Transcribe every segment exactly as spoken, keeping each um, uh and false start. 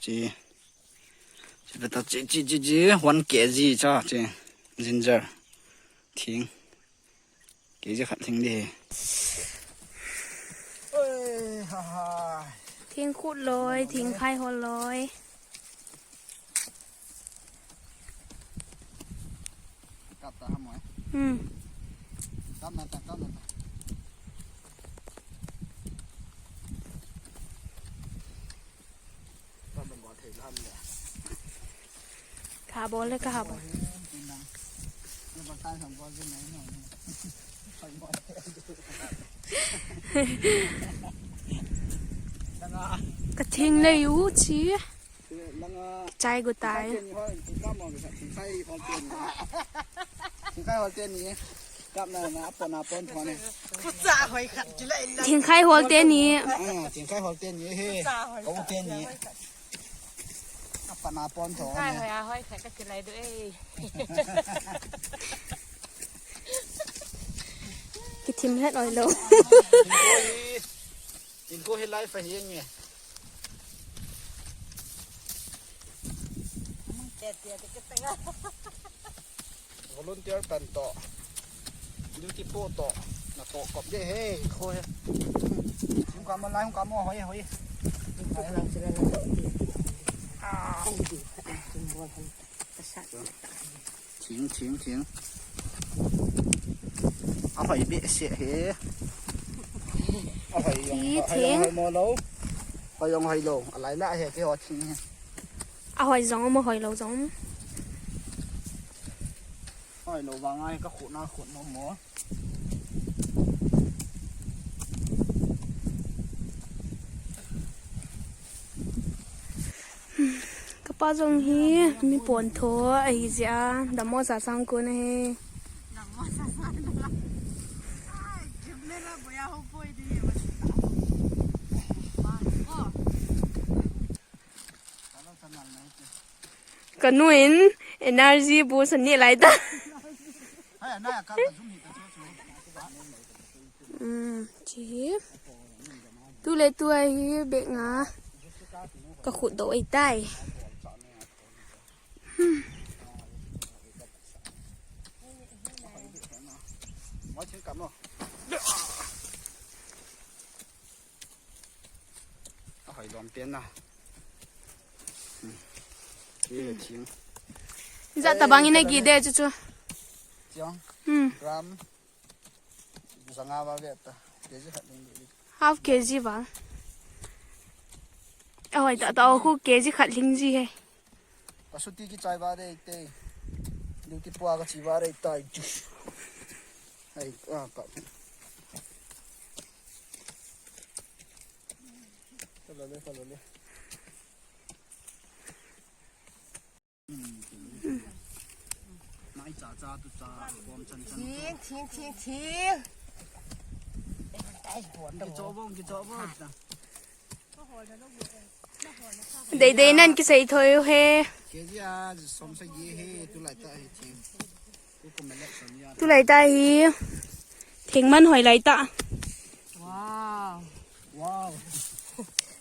Chi. Chi beta chi, chi, chi, chi. One K G cha chi. Ginger. Thing. K G khat thing di. Oi, ha, ha. Thing khut loi, thing khai hol loi. Kap ta ha moi. Hmm. Kap na ta, kap na ta. Kap na bol thei lam le. Kha bol le, kha bol. Ni bang tai sam bol jin nai no. Ka thing nei u chi. Chai gu tai. Thingkhai hol teni. Thingkhai hol teni. Kithim het oi lo. Inko hi live ahi nge. Volunteer pan to. Duty po to. Na to kop de he, inko he. Hung kamo lai, hung kamo hoi, hoi. Thing, thing, thing. Ahoi behseh he. Ahoi jong, ahoi jong hoi mo lo. Hoi jong hoi lo. Alai la he ke ho thing he. Ahoi jong mo hoi lo jong. Hoi lo vang ai ka khut na khut mo mo. Kapa jong hi mi pontho ahi jeh a, damo sa sang kon ahi. Kanu in energy boost ani lai ta. Hmm, chi hi. Tu le tu ahi bek nga ka khut do ai tai. Hmm. Ahoi lom pen na. Hmm. Ki le thing. Jat tabang in agi de chu chu. Chiang. Hmm. Gram. Zanga va ve ta. K G khat ding ding. Half K G va. Ahoi ta ta khu K G khat ling ji he. Ka suti kichai va dei te. Duty po a kachi va dei tai. Ai, ah, ka. Ka lo le, ka lo le. Mai cha cha tu cha, bom chan chan. Thing, thing, thing, thing. Kicho bom, kicho bom. Dei dei nan kisei thoi u he. K G a, som sa gi he, tu lai ta he thing. Tu kum le som ya. Tu lai ta hi. Thing man hoi lai ta. Wow. Wow.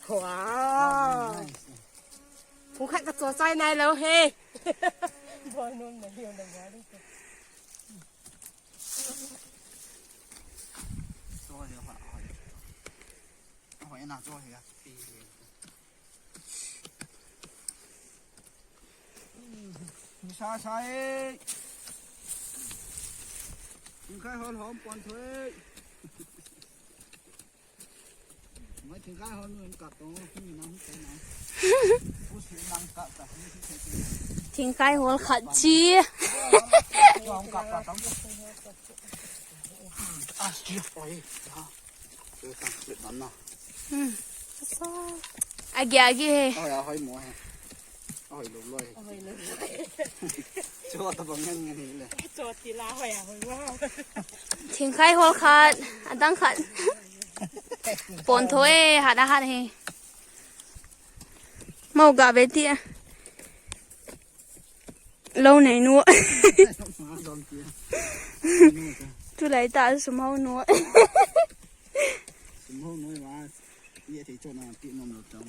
Wow. Nice. Khu khat ka cho chai nai lo he. Bol nom na hiu na ga. Cho he ha, ha. Hoi na cho he. Sa sa e. Thingkhai hol hom pon thoi. Mai thingkhai hol nu in kap to, ni nang ko na. Thingkhai hol khat chi. Hom kap ta tong. Ah, ki oi. Hmm. Agi, agi he. Ahoi, ahoi mo he. Ahoi lo loi. Ahoi lo loi. Cho ta bang ngan ngan hi le. Cho ti la hoi ahoi wa. Thingkhai hol khat, adang khat. Pon thoi, hat a hat he. Mau ga ve ti a. Lo nei nu. Tu lai ta sum hau nu. Sum hau nu ma. Ye thei cho na pi nom lo tang.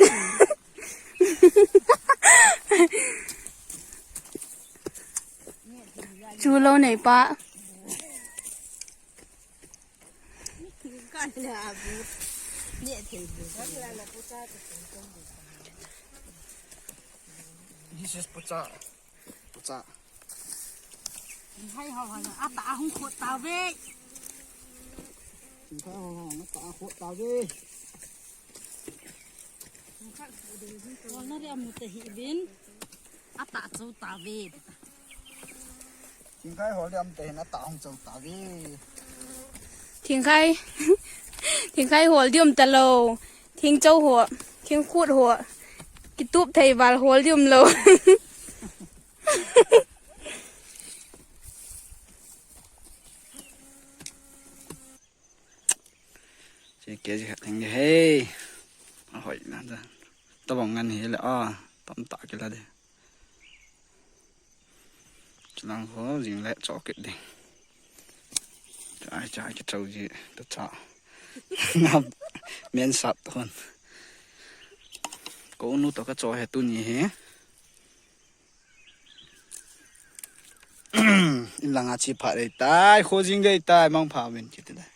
Tulou nei pa. This is pucha. Pucha. Hai ho ho, ata hung khot ta ve. Thingkhai ho ho, ata khot ta ve. Hol na ri amu te hi bin. Ata chou ta ve. Thingkhai hol diam te na ta hung chou ta ve. Thingkhai. Thingkhai hol diam ta lou. Thing chou ho. Thing khut ho. Kitup thei val hol diam lou. Che ke ji khat theng hei. A hoi na da. Tabang ngan hi le a. Tam ta ke la de. Chilang ho jing le cho ke de. Chai chai ke chau ji ta cha. Na men sat hon. Ko nu to ka cho he tu ni he. Langa chi pha dei tai, kho jing dei tai, mang pha ven kiti dai.